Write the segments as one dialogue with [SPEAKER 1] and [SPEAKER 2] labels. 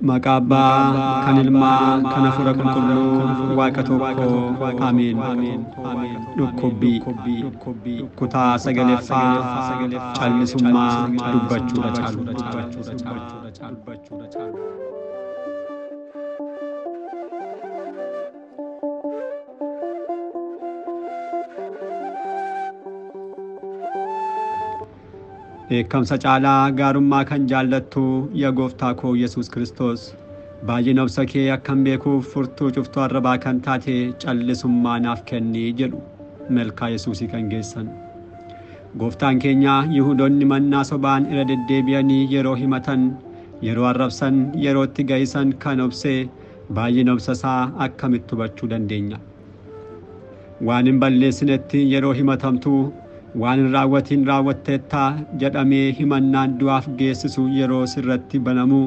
[SPEAKER 1] Maqaa Abbaa kan Ilmaa kan Hafuura Qulqulluu Waaqa tokko Ameen. Dhukkubbii kutaa sagaleeffaa callisummaa dubbachuudha caalu. Dheekkamsa caalaa gaarummaa kan jaallattu yaa gooftaa koo Yesuus Kiristoos, baay'ina obsa kee akkan beekuuf furtuu cuftuu arrabaa kan taate callisummaa naaf kenni jedhu malkaa Yesuusii kan geessan. Gooftaan keenya Yihuudoonni mannaa sobaan irra deddeebi'anii yeroo himatan, yeroo arrabsan, yeroo itti ga'isan kan obsee baay'ina obsa isaa akkamitti hubachuu dandeenya? Waan hin balleessinetti yeroo himatamtu, waan hin raawwatiin raawwatteettaa jedhamee himannaan du'aaf geessisu yeroo sirratti banamu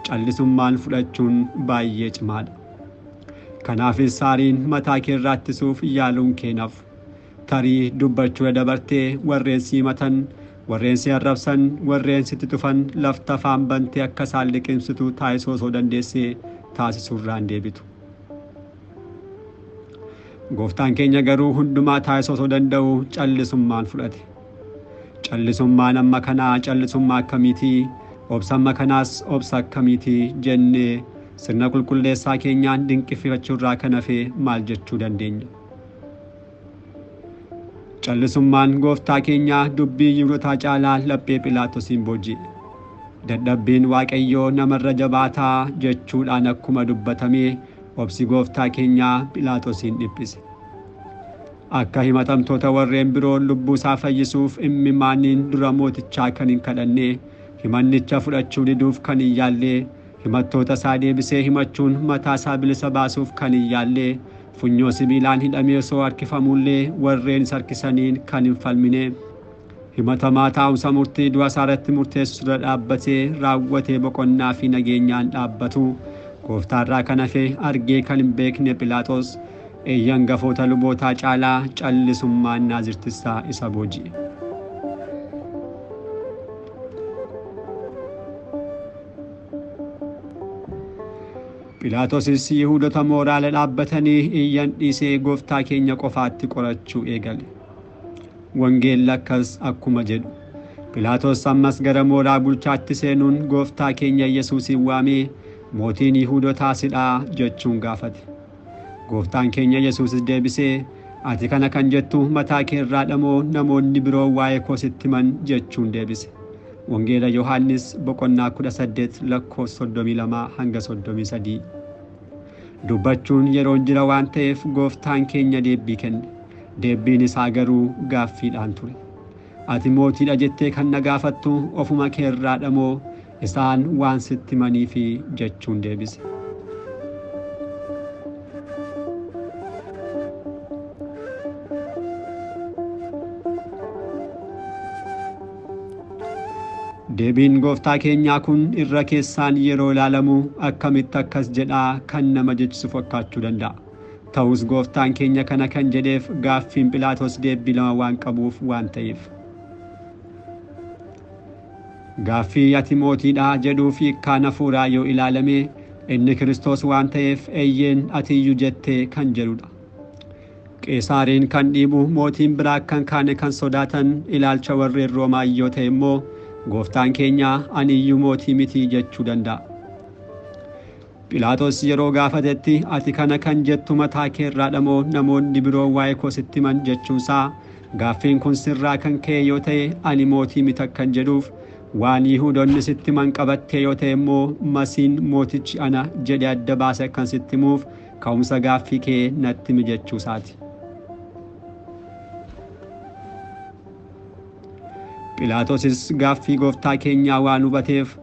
[SPEAKER 1] callisummaan fudhachuun baay'ee cimaadha. Kanaafis saariin mataa kee irraa ittisuuf yaaluun kee nafu. Tarii dubbachuu dabartee warreen si himatan, warreen si arrabsan, warreen sitti tufan lafta afaan bantee akka isaan liqimsitu taasisuu osoo dandeessee taasisuurraan deebitu. Gooftaan keenya garuu hundumaa taasisuu osoo danda'u callisummaan fudhate. Callisummaan amma kanaa callisummaa akkamiitii? Obsa amma kanaas obsa akkamiitii jennee sirna qulqulleessaa keenyaan dinqifachuurraa kan hafe maal jechuu dandeenya? Callisummaan gooftaa keenyaa dubbii Yihuudootaa caalaa laphee Phiilaaxoosiin booji'e. Dadhabbiin Waaqayyoo namarra jabaataa jechuudhaan akkuma dubbatame obsi gooftaa keenyaa Phiilaaxoosiin dhiphise. Akka himatamtoota warreen biroo lubbuu isaa fayyisuuf imimmaaniin dura mootichaa kan hin kadhanne, himannicha fudhachuu diduuf kan hin yaalle, himattoota isaa deebisee himachuun mataa isaa bilisa baasuuf kan hin yaalle, funyoo sibiilaan hidhamee osoo harkifamullee warreen isa harkisaniin kan hin falmine, himatamaa taa'umsa murtii du'a isaa irratti murteessu dura dhaabbatee raawwatee boqonnaa fi nageenyaan dhaabbatu gooftaarraa kan hafe argee kan hin beekne Phiilaaxoos eeyyan hangafoota lubootaa caalaa callisummaan naazirtissaa isa booji'e. Phiilaaxoosis Yihuudoota mooraala dhaabbatanii iyyan dhiisee gooftaa keenya qofaatti qorachuu eegale. Wangeelli akkas akkuma jedhu. Phiilaaxoos ammas gara mooraa bulchaatti seenuun gooftaa keenya Yesuusin waamee mootiin Yihuudootaa sidhaa jechuun gaafate. Gooftaan keenya Yesuusis deebisee ati kana kan jettu mataa kee irraa dhamoo namoonni biroo waa'ee koo sitti himan jechuun deebise. Wangeela Yohaannis boqonnaa 18 lakkoofsa 32 hanga 33. Dubbachuun yeroon jira waan ta'eef gooftaan keenya deebii kenne. Deebiin isaa garuu gaaffiidhaan ture. Ati mootiidha jettee kan na gaafattu ofuma kee irraa dhamoo isaan waan sitti himaniifi jechuun deebise. Deebiin gooftaa keenyaa kun irra keessaan yeroo ilaalamu akkamitti akkas jedhaa kan nama jechisu fakkaachuu danda'a. Ta'us gooftaan keenya kana kan jedheef gaaffiin Phiilaaxoos deebii lama waan qabuuf waan ta'eef. Gaaffii ati mootiidha jedhuu fi hiikkaan hafuuraa yoo ilaalame inni Kiristoos waan ta'eef eeyyeen ati iyyuu jettee kan jedhudha. Qeesaariin kan dhiibu mootiin biraa akka hin kaane kan sodaatan ilaalcha warreen Roomaa yoo ta'e immoo gooftaan keenya ani iyyuu mootii miti jechuu danda'a. Phiilaaxoos yeroo gaafatetti ati kana kan jettu mataa kee irraa dhamoo namoonni biroo waa'ee koo sitti himan jechuunsaa gaaffiin kun sirraa kan ka'e yoo ta'e ani mootii miti akkan jedhuuf waan Yihuudoonni sitti himan qabattee yoo ta'e immoo masiin mootichi ana jedhe adda baase akkan sitti himuuf ka'umsa gaaffii kee natti himi jechuusaati. Phiilaaxoosis gaaffii gooftaa keenyaa waan hubateef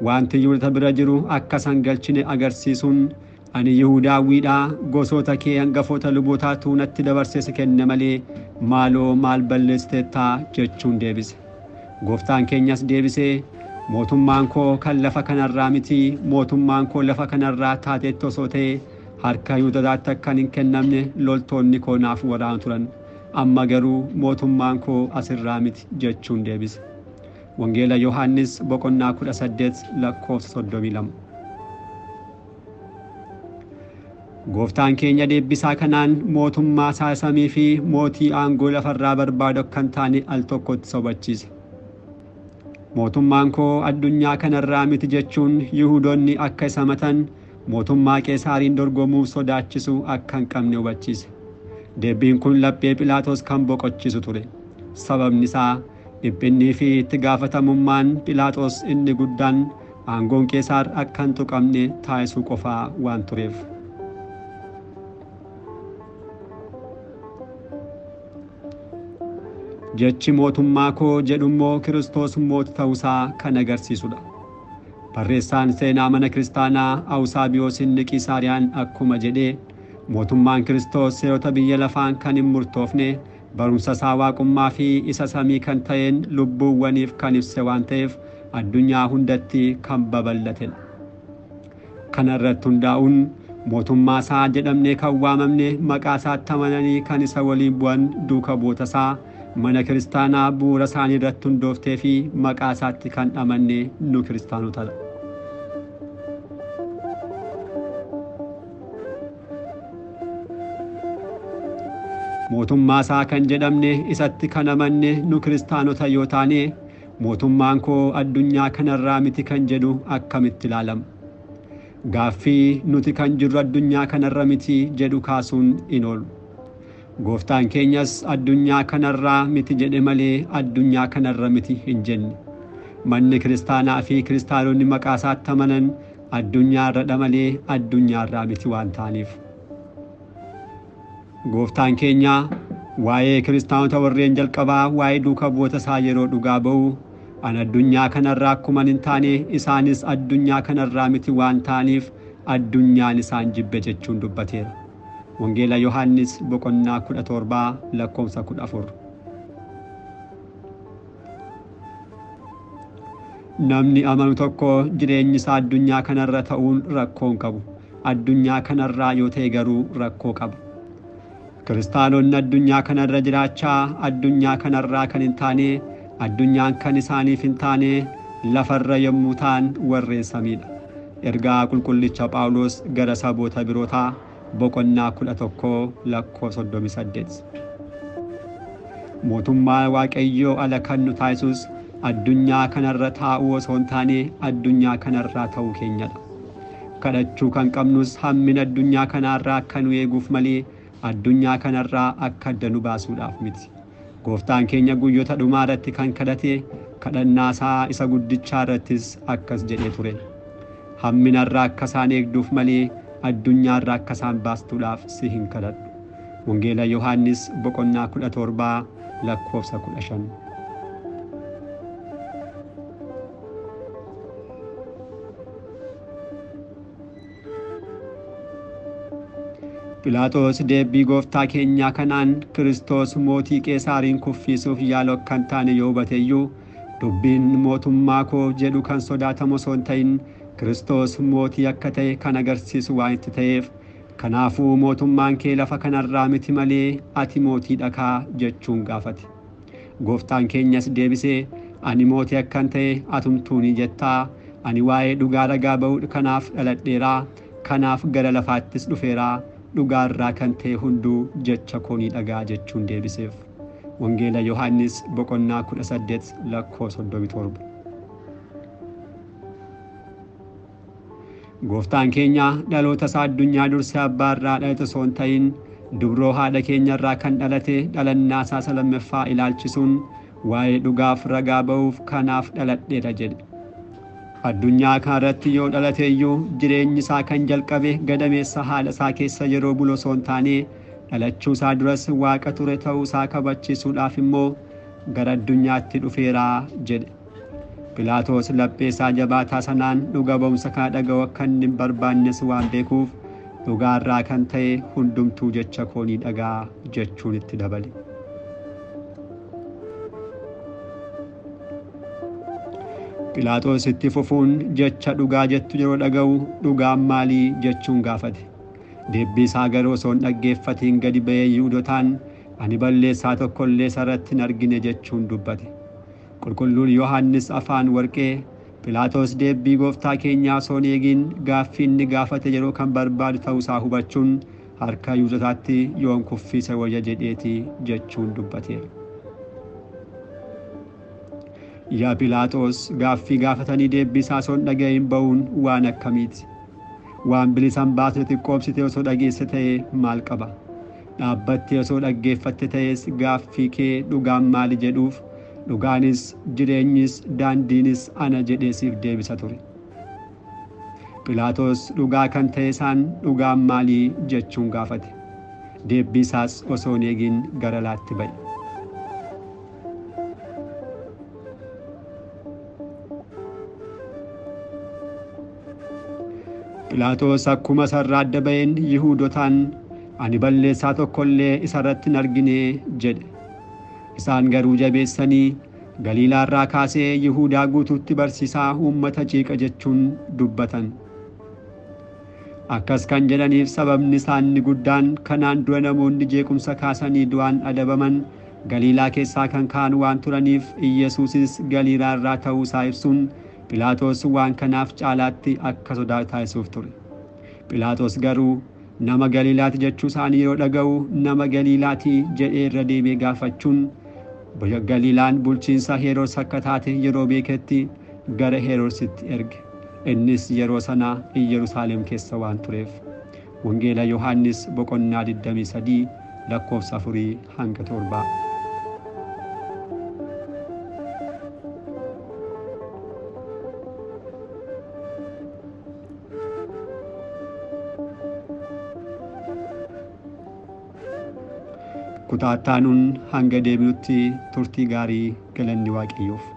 [SPEAKER 1] wanti Yihuudoota bira jiru akka isaan galchine agarsiisuun ani Yihuudaawwiidhaa gosoota kee hangafoota lubootaatu natti dabarsee si kenne malee maaloo maal balleessiteettaa jechuun deebise. Gooftaan keenyas deebisee mootummaan koo kan lafa kanarraa miti, mootummaan koo lafa kanarraa taateetti osoo ta'e harka Yihuudootaatti akka hin kennamne loltoonni koo naaf waraanu turan. Amma garuu mootummaan koo asirraa miti jechuun deebise. Wangeela Yohaannis boqonnaa 18 lakkoofsa 32. Gooftaan keenya deebbisaa kanaan mootummaa isaa samii fi mootii aangoo lafarraa barbaadu akka hin taane al tokkotti sobachiise. Mootummaan koo addunyaa kanarraa miti jechuun Yihuudoonni akka isa matan mootummaa Qeesaariin dorgomuuf sodaachisu akka hin qabne hubachiise. Deebiin kun laphee Philaaxoos kan boqochiisu ture. Sababni isaa dhiphinnii fi itti gaafatamummaan Philaaxoos inni guddaan aangoon Qeesaar akka hin tuqamne taasisuu qofaa waan tureef. Jechi mootummaa koo jedhu immoo Kiristoos mootii ta'uusaa kan agarsiisudha. Barreessaan seenaa mana kiristaanaa Awusaabiyoos inni Qiisaariyaan akkuma jedhee mootummaan Kiristoos seerota biyya lafaan kan hin murtoofne barumsa isaa waaqummaa fi isa samii kan ta'een lubbuuwwaniif kan ibse waan ta'eef addunyaa hundatti kan babal'atedha. Kana irratti hundaa'uun mootummaa isaa jedhamnee kan waamamne maqaa isaatti amananii kan isa waliin bu'an duuka bu'oota isaa mana kiristaanaa bu'uura isaanii irratti hundooftee fi maqaa isaatti kan amanne nu kiristaanotadha. Mootummaa isaa kan jedhamne isatti kan amanne nu kiristaanota yoo taane mootummaan koo addunyaa kanarraa miti kan jedhu akkamitti ilaalama? Gaaffii nuti kan jirru addunyaa kanarra miti jedhu kaasuun hin oolu. Gooftaan keenyas addunyaa kanarraa miti jedhe malee addunyaa kanarra miti hin jenne. Manni kiristaanaa fi kiristaanonni maqaa isaatti amanan addunyaa irradha malee addunyaa irraa miti waan ta'aniif. Gooftaan keenya waa'ee kiristaanota warreen jalqabaa waa'ee duuka bu'oota isaa yeroo dhugaa ba'u an addunyaa kanarraa akkuma hin taane isaanis addunyaa kanarraa miti waan ta'aniif addunyaan isaan jibbe jechuun dubbateera. Wangeela Yohaannis boqonnaa 17 lakkoofsa 14. Namni amanu tokko jireenyi isaa addunyaa kanarra ta'uun rakkoo hin qabu. Addunyaa kanarraa yoo ta'e garuu rakkoo qaba. Kiristaanonni addunyaa kanarra jiraachaa addunyaa kanarraa kan hin taane addunyaan kan isaaniif hin taane lafarra yommuu ta'an warreen samiidha. Ergaa qulqullicha Phaawulos gara saboota birootaa boqonnaa 11 lakkoofsa 38. Mootummaa Waaqayyoo ala kan nu taasisus addunyaa kanarra taa'uu osoo hin taane addunyaa kanarraa ta'uu keenyadha. Kadhachuu kan qabnus hammina addunyaa kanarraa akka nu eeguuf malee addunyaa kanarraa akka adda nu baasuudhaaf miti. Gooftaan keenya guyyoota dhumaa irratti kan kadhate kadhannaa isaa isa guddichaa irrattis akkas jedhee ture. Hamminarraa akka isaan eegduuf malee addunyaa irraa akka isaan baastuudhaaf si hin kadhadhu. Wangeela Yohaannis boqonnaa 17 lakkoofsa 15. Phiilaaxoos deebii gooftaa keenyaa kanaan Kiristoos mootii Qeesaariin kuffisuuf yaalu akka hin taane yoo hubate iyyuu dubbiin mootummaa koo jedhu kan sodaatamu osoo hin ta'in Kiristoos mootii akka ta'e kan agarsiisu waan itti ta'eef kanaafuu mootummaan kee lafa kanarraa miti malee ati mootii dhakaa jechuun gaafate. Gooftaan keenyas deebisee ani mootii akkan ta'e atumtuu ni jettaa ani waa'ee dhugaa ragaa ba'uu kanaaf dhaladheeraa kanaaf gara lafaattis dhufeeraa dhugaarraa kan ta'e hunduu jecha koo ni dhagaa jechuun deebiseef. Wangeela Yohaannis boqonnaa 18 lakkoofsa 37. Gooftaan keenya dhaloota isaa addunyaa dursee abbaa irraa dhalate osoo hin ta'in dubroo haadha keenya irraa kan dhalate dhalannaa isaa lammaffaa ilaalchisuun waa'ee dhugaaf ragaa ba'uuf kanaaf dhaladheera jedhe. Addunyaa kanarratti yoo dhalate iyyuu jireenyi isaa kan jalqabe gadameessa haadha isaa keessa yeroo bulu osoo hin taane dhalachuu isaa duras waaqa ture ta'uu isaa kabachiisuudhaaf immoo gara addunyaatti dhufeeraa jedhe. Phiilaaxoos laphee isaa jabaataa sanaan dhuga ba'umsa kana dhaga'uu akka inni hin barbaannes waan beekuuf dhugaarraa kan ta'e hundumtuu jecha koo ni dhagaa jechuun itti dabale. Phiilaaxoos itti fufuun jecha dhugaa jettu yeroo dhaga'u dhugaan maalii jechuun gaafate. Deebbii isaa garuu osoo hin dhaggeeffatiin gadi ba'ee Yihuudootaan ani balleessaa tokko illee isarratti hin argine jechuun dubbate. Qulqulluun Yohaannis afaan warqee Philaaxoos deebii gooftaa keenyaa osoo hin eegin gaaffii inni gaafate yeroo kan barbaadu ta'uusaa hubachuun harka Yihuudootaatti yoon kuffise wayya jedheeti jechuun dubbateera. Yaa Philaaxoos, gaaffii gaafatanii deebii isaa osoo hin dhaga'iin ba'uun waan akkamiiti? Waan bilisan baasne xiqqoobsite osoo dhageesse ta'ee maal qaba? Dhaabbattee osoo dhaggeeffatte ta'es gaaffii kee dhugaan maali jedhuuf dhugaanis jireenyis daandiinis ana jedhee siif deebisa ture. Philaaxoos dhugaa kan ta'e isaan dhugaan maalii jechuun gaafate. Deebii isaas osoo hin eegin gara laatti ba'e. Philaaxoos akkuma isarraa adda ba'een Yihuudotaan ani balleessaa tokkollee isarratti hin argine jedhe. Isaan garuu jabeessanii Galiilaarraa kaasee Yihuudaa guutuutti barsiisaa uummata ciiqa jechuun dubbatan. Akkas kan jedhaniif sababni isaanii guddaan kanaan dura namoonni jeequmsa kaasanii du'aan adabaman Galiilaa keessaa kan ka'an waan turaniif Iyyasuusis Galiilaarraa ta'uu isaa ibsuun Philaaxoos waan kanaaf caalaatti akka sodaa taasisuuf ture. Philaaxoos garuu nama Galiilaati jechuu isaanii yeroo dhaga'u nama Galiilaati jedhee irra deebi'ee gaafachuun Galiilaan bulchiinsa Heroos akka taate yeroo beeketti gara Heroositti erge. Innis yeroo sana Iyyerusaalem keessa waan tureef. Wangeela Yohaannis boqonnaa 23 lakkoofsa 4 hanga 7. Kutaa itti aanuun hanga deebinutti turtii gaarii, galanni Waaqayyoof.